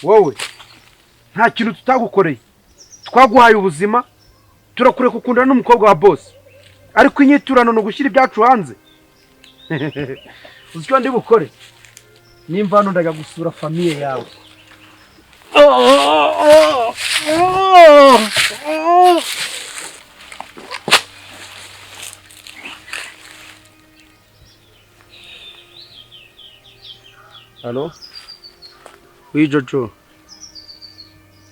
Wowe nta kintu tutagukoreye, twaguhaye ubuzima, turakureka ukundana n'umukobwa wa boss, ariko inyiturano ni ugushyira ibyacu hanze. Uzi icyo ndi bukore? Nimva hano ndajya gusura famille yawe. Allo? Oui, Jojo.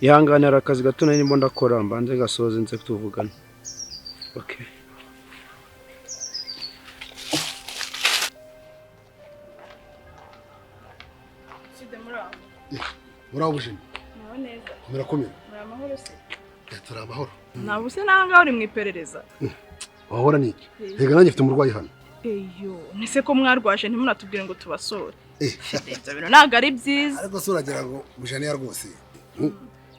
Ihangane, hari akazi gato nari ndimo ndakora, mbanze gasoze nze tuvugana. Okay. Side, muraho? Muraho bujeni. Muraho neza. Murakomeye? Muri amahoro se? Turi amahoro. Ntabwo se nawe ngaho uri mu iperereza? Wahora ni iki? Rega nanjye mfite umurwayi hano. Eyo, nese ko mwarwaje ntimunatubwire ngo tubasure? Ibyo bintu ntabwo ari byiza. Ariko se uragira ngo bujeniya rwose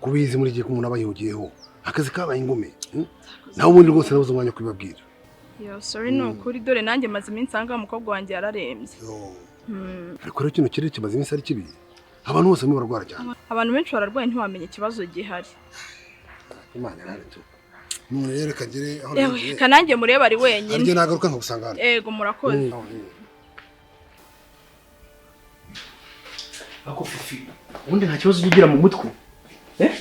kubizi muri gihe ko umuntu aba yihugiyeho, akazi kabaye ingume, nawe ubundi rwose nabuze umwanya wo kubibabwira. Yo, sorry, ni ukuri, dore nanjye maze iminsi ahangaha, umukobwa wanjye yararembye. Ariko rero kino kirere kimaze iminsi ari kibi, abantu bose barimo bararwara cyane. Abantu benshi bararwaye, ntiwamenya ikibazo gihari. Imana irahari tu. None rero reka ngere aho Yewe, nagiye. reka nanjye murebe ari Hari wenyine. igihe nagaruka nkagusanga hano. Ego, murakoze. Ako Fifi, ubundi nta kibazo ujya ugira mu mutwe, eh?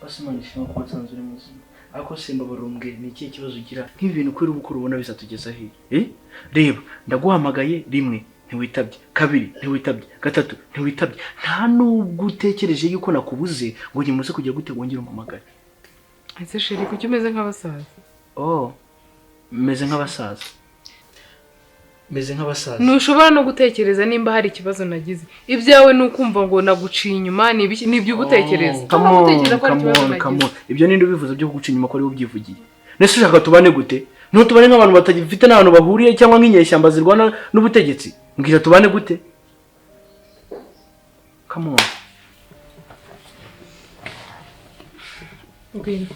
Basi Imana ishimwe ko wasanze uri muzima. Ariko se mbabarira umbwire, ni ikihe kibazo ugira? Nk'ibi bintu kuri ubu ubona bizatugeza hehe, eh? Reba, ndaguhamagaye rimwe ntiwitabye, kabiri ntiwitabye, gatatu ntiwitabye, nta nubwo utekereje yuko nakubuze ngo nyimuze kujya gute wongere umpamagare. Ese chéri, kuki umeze nk'abasaza? Oh, meze nk'abasaza, meze nk'abasaza. Ntushobora no gutekereza nimba hari ikibazo nagize. Ibyawe ni ukumva ngo naguciye inyuma, ni ibiki? Ni ibyo uba utekereza. Come Ugomba on, gutekereza ko hari come ikibazo on, come nagize. on. Ibyo ninde ubivuze byo kuguca inyuma ko ari we ubyivugiye? Nese ushaka tubane gute? Ntutubane nk'abantu batagifite n'ahantu bahuriye, cyangwa nk'inyeshyamba zirwana n'ubutegetsi? Mbwira, tubane gute? Come on. Ngwino.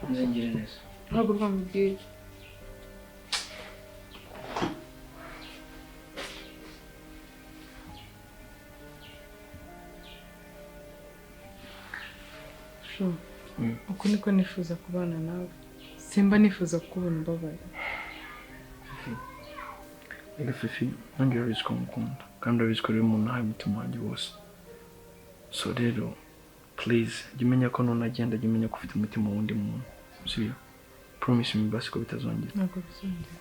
Nzengere neza. Haguruka mubwire. Shu, uku niko nifuza kubana nawe. Simba nifuza kukubona ubabaye. Reka Fifi, nanjye urabizi ko ngukunda, kandi urabizi ko rero umuntu ahaye umutima wanjye wose. So rero please, jya umenya ko nunagenda, jya umenya ko ufite umutima w'undi muntu, sibyo? Promise me basi ko bitazongera. Ntabwo bizongera.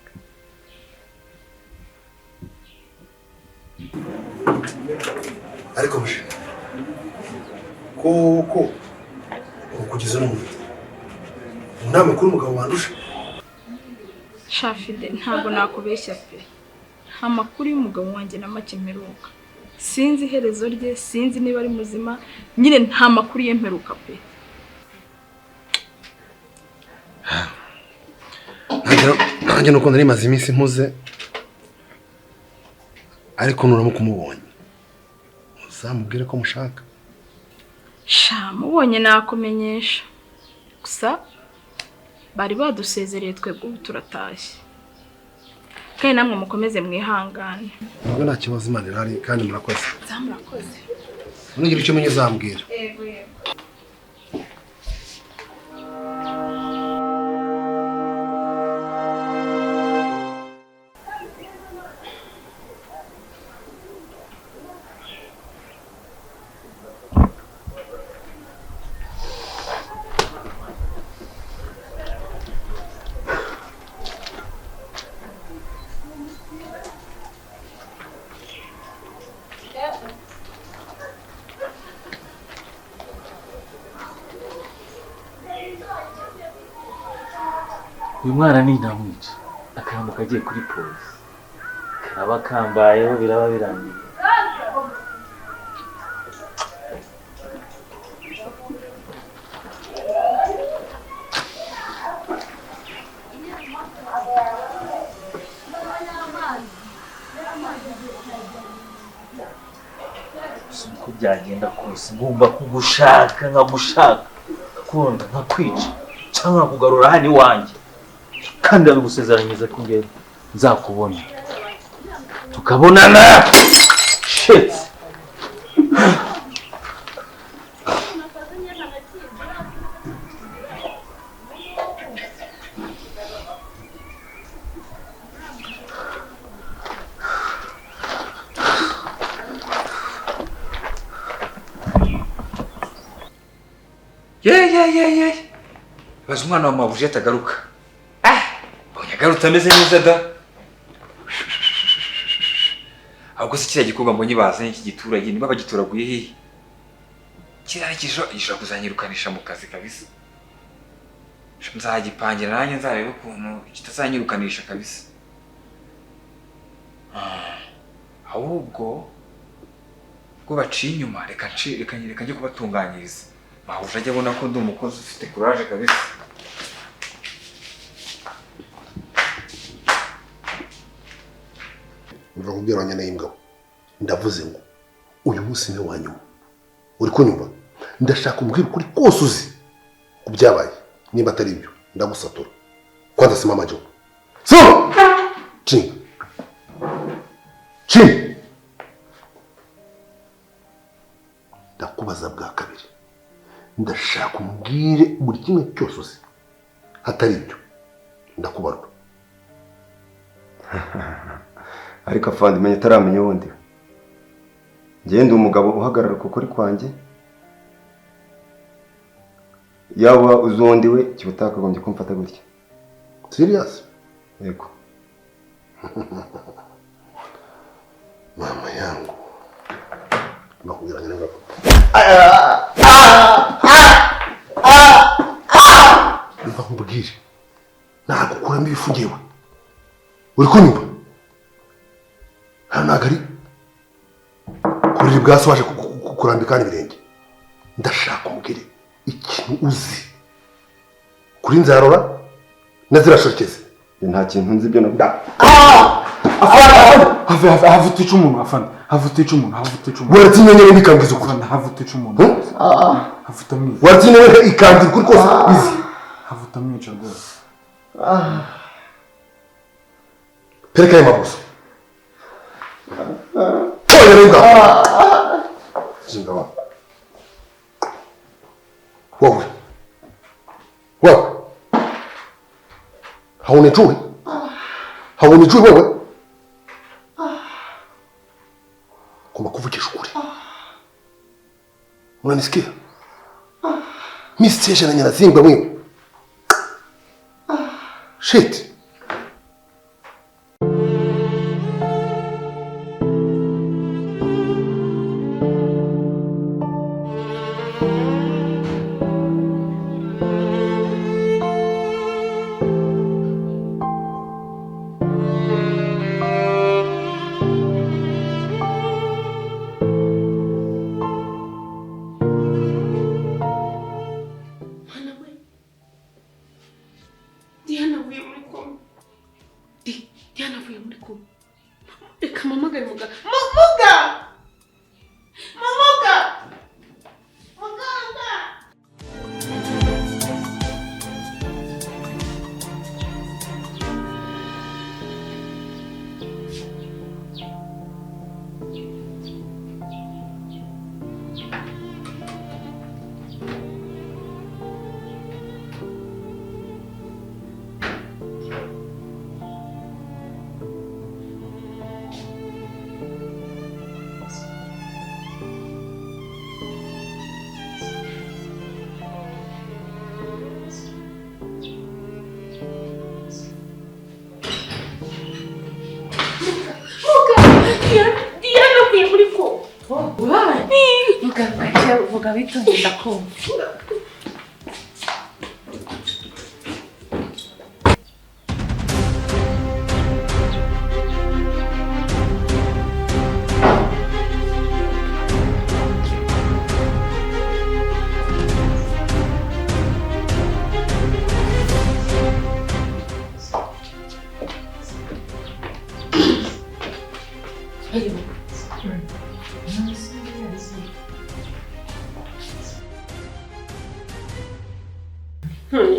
Ariko buje koko ukugeza no mu nama kuri umugabo wandusha. Shafide, ntabwo nakubeshya pe, nta makuru y'umugabo wanjye na make mperuka. Sinzi iherezo rye, sinzi niba ari muzima, nyine nta makuru ye mperuka pe. Nanjye nuko nari maze iminsi mpuze, ariko nuramuka umubonye uzamubwire ko mushaka. Sha, mubonye nakumenyesha. Gusa bari badusezereye, twebwe ubu turatashye, kandi namwe mukomeze mwihangane. Nubwo nta kibazo, Imana irahari kandi murakoze. Murakoze. Nugira icyo umenya uzambwira. Yego, yego. Uyu mwana ni ndamwica akarambuka agiye kuri polisi, karaba kambayeho, biraba birangiye. Uko byagenda kose ngomba kugushaka, nkagushaka, nkakunda, nkakwica cyangwa nkakugarura hano iwanjye, kandi ndabigusezeranyiriza ko ngiye nzakubona. Tukabonana. Shit. Yeah. Baza umwana wa mabuje atagaruka. Mbonye agarutse ameze neza da. Ahubwo se kiriya gikorwa mbonye bazanye iki giturage niba bagitoraguye hehe? Kiriya gishobora kuzanyirukanisha mu kazi kabisa. Nzagipangira nanjye nzarebe ukuntu kitazanyirukanisha kabisa. Ahubwo ubwo baciye inyuma reka njye kubatunganyiriza. Mahuje ajya abona ko ndi umukozi ufite courage kabisa. Umva nkubwira abanyana y'imbwa, ndavuze ngo uyu munsi ni wa nyuma. Uri kunyumva? Ndashaka umbwira ukuri kose uzi ku byabaye. Niba atari ibyo ndagusatura. Kwanza simama juu. Simama! Chini. Chini. Ndakubaza bwa kabiri. Ndashaka umbwire buri kimwe cyose uzi. Atari ibyo ndakubarura. Ariko afande menye taramenya wundi. Ngende umugabo uhagarara kukuri kwanjye. Yaba uzundi we kibutakagombye kumfata gutya. Serious? Yego. Mama yangu. Bakubwira ngene ngako. Ndakubwira. Nagukuramo ibifu ngewe. Uri kunyumva? Hano ntabwo ari kurira bwa so waje kurambika ibirenge. Ndashaka umbwire ikintu uzi kuri Nzarora na zirashokeze. Nta kintu nzi ibyo navuga. Have utica umuntu afande. Have utica umuntu, have utica umuntu. Waratinye nyine bikambwiza ukuri. Have utica umuntu. Have utamwica. Waratinye nyine ikambwira ukuri kose izi. Have utamwica rwose. Pereka ayo mabuso. Oya renga. Zinga. Wewe. Wewe. Haunijui? Haunijui wewe? Kuma kuvugisha ukuri. Unanisikia? Mimi sitesha na nyina mimi. Shit. Vuga witonze ndakumva.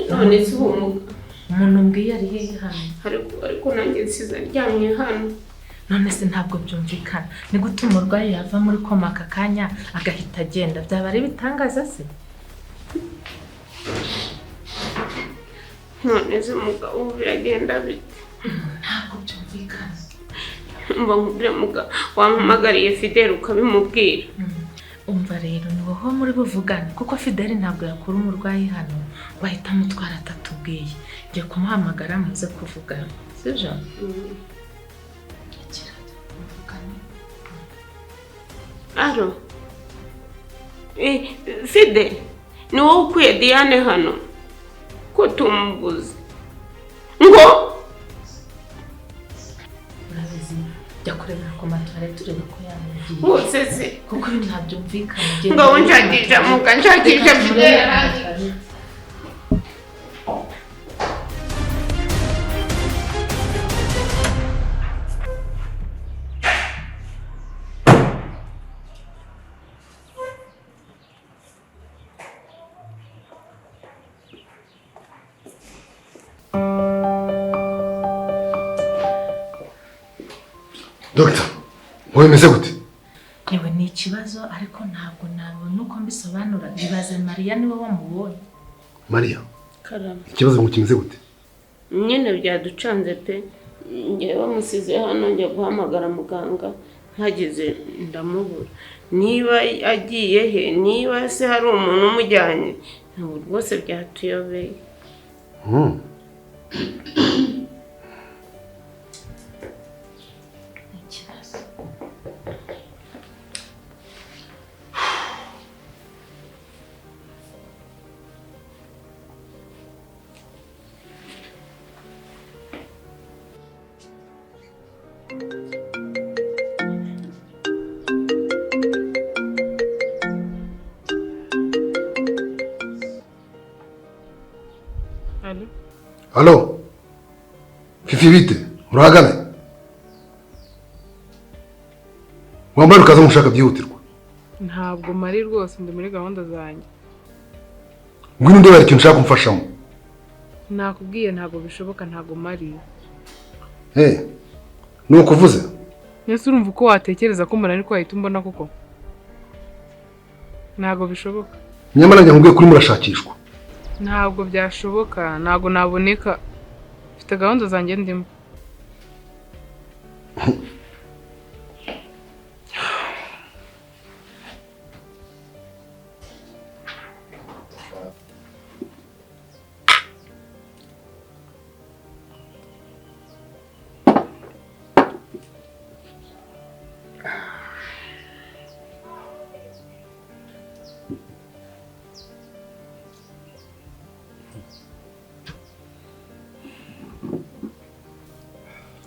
None se uwo umuntu mbwiye ari hehe hano? Ariko nanjye nsize aryamye hano. None se ntabwo byumvikana, ni gute umurwayi yava muri koma aka kanya agahita agenda? Byaba ari ibitangaza se? None se mugabo, biragenda bite? Ntabwo byumvikana. Mba nkubwire mugabo, wampamagariye Fidele ukabimubwira. Umva rero, ni wowe muri buvugane, kuko Fidele ntabwo yakura umurwayi hano ngo ahite amutwara atatubwiye. Njye kumuhamagara muze kuvugana, sibyo? Akira, muvugane. Allô? Fide, ni wowe ukuye Diane hano ko tumubuze ngo? Urabizi, jya kurebera ku matuwarete urebe ko yamugiye. Bose se? Kuko ibi ntabyumvikana. Ngabo nshakisha muga, nshakisha Fidele. Dogita, wowe bimeze gute? Yewe, ni ikibazo, ariko ntabwo nabona uko mbisobanura. Bibaze Mariya, niwe wamubonye. Mariya? Karame. Ikibazo ngo kimeze gute? Nyine byaducanze pe. Njyewe bamusize hano, njya guhamagara muganga, mpageze ndamubura. Niba agiye he, niba se hari umuntu umujyanye, ntabwo rwose byatuyobeye. Ni ikibazo. Allô? Allô? Fifi, bite? Urahagana? Wambaye ukaza mushaka byihutirwa. Ntabwo mari rwose, ndi muri gahunda zanjye. Ngwino ndebe, hari ikintu ushaka kumfashamo. Nakubwiye ntabwo bishoboka, ntabwo mari. Eh, ni ukuvuze? Ese urumva uko watekereza ko umuntu ariko wahita umbona koko? Ntabwo bishoboka. Nyamara njye nkubwiye kuri murashakishwa. Ntabwo byashoboka, ntabwo naboneka. Mfite gahunda zanjye ndimo.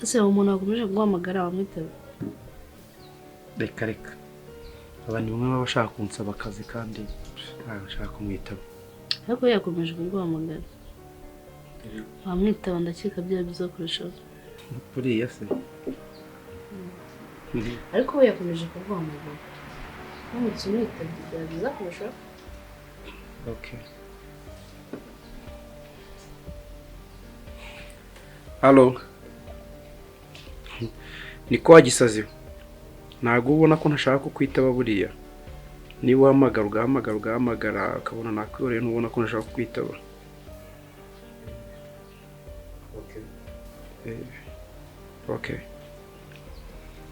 Ese umuntu wakomeje guhamagara wamwitaba? Reka reka, abantu bamwe baba bashaka kunsaba akazi kandi ntabwo nshaka kumwitaba. Ariko yakomeje kuguhamagara wamwitaba, ndakeka byaba byiza kurushaho. Buriya se? Ariko we yakomeje kuguhamagara, uramutse umwitabye byaba byiza kurushaho. Okay. Allô? Niko wagisazi, ntabwo ubona ko ntashaka kukwitaba buriya? Niba uhamagara ugahamagara ugahamagara ukabona nakwihoreye, ntubona ko ntashaka kukwitaba? Okay.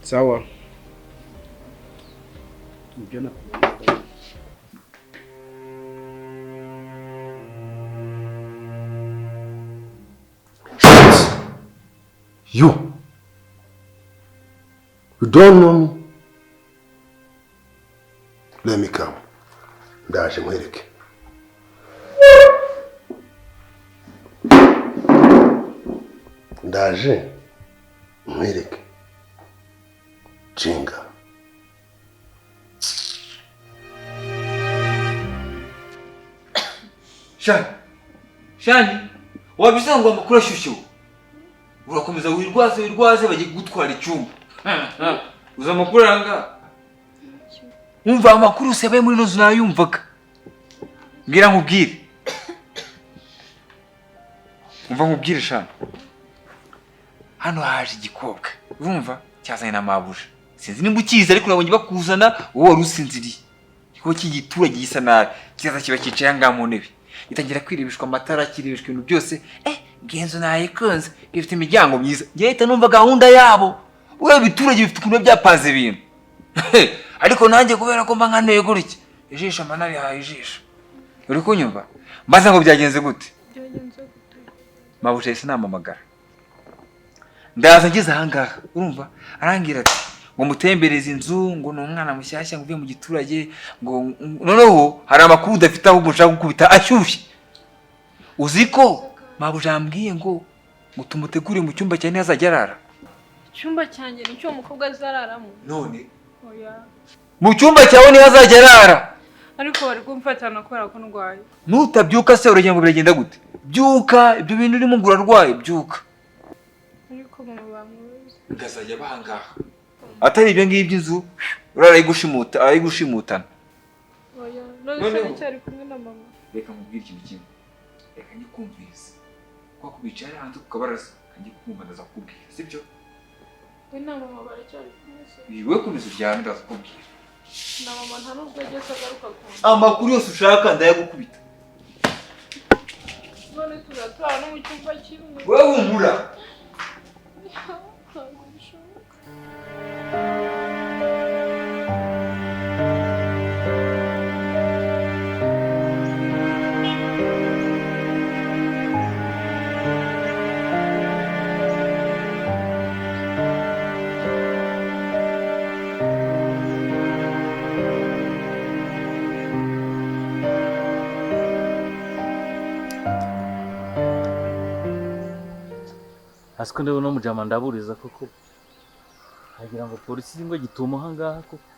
Sawa. Ibyo nakubwira. You. You don't know me. Let me come. Ndaje nkwereke. Ndaje nkwereke. Jinga. Shani, Shani, wabivuze ngo amakuru ashyushye ubu. Urakomeza wirwaze wirwaze, bagiye kugutwara icyumba. Uzi amakuru aranga? Wumva amakuru yose yabaye muri ino nzu nayumvaga. Mbwira nkubwire. Umva nkubwire Shani. Hano haje igikobwa. Urumva? Cyazanye na mabuja. Sinzi nimba ukizi ariko nabonye bakuzana wowe wari usinziriye. Kuko cy'igiturage gisa nabi. Kizaza kiba cyicaye ngaha mu ntebe. Gitangira kwirebeshwa amatara, kirebeshwa ibintu byose. Genzo nayikunze. Ifite imiryango myiza. Njye ahita numva gahunda yabo. Wewe biturage bifite ukuntu byapanze ibintu. Ariko nanjye kubera ko mba nkanuye gutya. Ijisho mba narihaye ijisho. Uri kunyumva? Mbaza ngo byagenze gute? Byagenze gute? Mabuja yahise nampamagara. Ndaza ngeze aha ngaha, urumva? Arangira ati ngo mutembereze inzu, ngo ni umwana mushyashya ngo uvuye mu giturage, ngo noneho hari amakuru udafite ahubwo ushaka gukubita ashyushye. Uzi ko mabuja yambwiye ngo tumutegure mu cyumba cyawe ntazajya arara. Icyumba cyanjye nicyo umukobwa azararamo. None oya. Mu cyumba cyawe niho azajya arara. Ariko bari kumfatana kubera ko ndwaye. Nutabyuka se uragenda ngo biragenda gute? Byuka, ibyo bintu urimo ngo urarwaye, byuka. Ariko mama bamuzi. Ngazajya bangaha. Atari ibyo ngibyo inzu urarayigushimuta, arayigushimutana. Oya, none se cyari kumwe na mama. Reka mubwire ikintu kimwe. Reka nyikumvise. Kwa kubicara hanze kukabaraza, kangi kumva ndaza kukubwira, sibyo? We na mama baracyari kumwe se. Iwe komeza uryame ndaza kukubwira. Na mama nta nubwo ageze agaruka kumva. Amakuru yose ushaka ndayagukubita. None turatwara no mu cyumba kimwe. Wewe humura. Ntabwo bishoboka. Asiko ndabona mujama ndaburiza koko agira ngo polisi zingwe gituma ahangaha koko.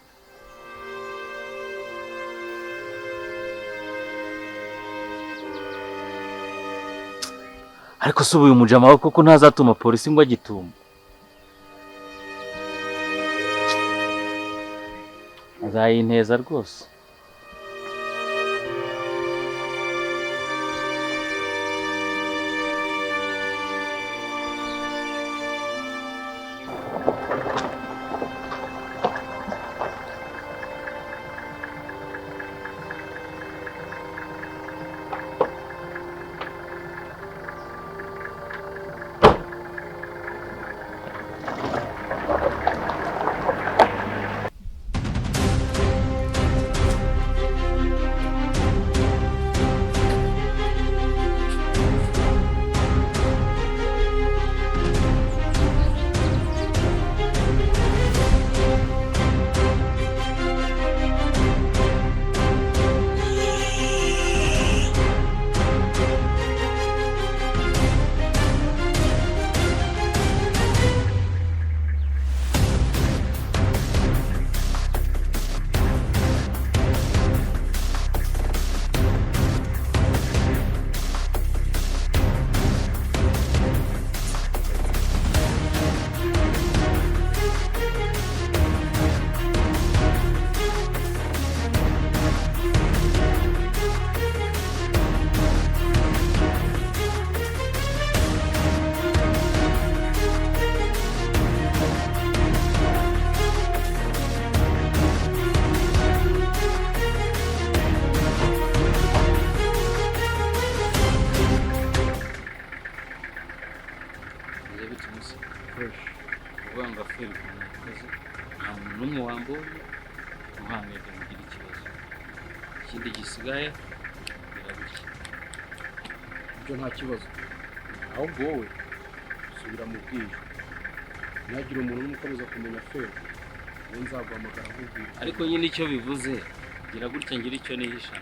Ariko se uyu mujama we koko ntazatuma polisi ngo agituma? Azayinteza rwose. Ikindi gisigaye biragutya. Ibyo nta kibazo. Ahubwo wowe subira mu bwiyo. Ntihagire umuntu n'umwe ukomeza kumenya feri. Wowe nzaguhamagara nkubwira. Ariko nyine icyo bivuze gira gutya ngira icyo nihisha.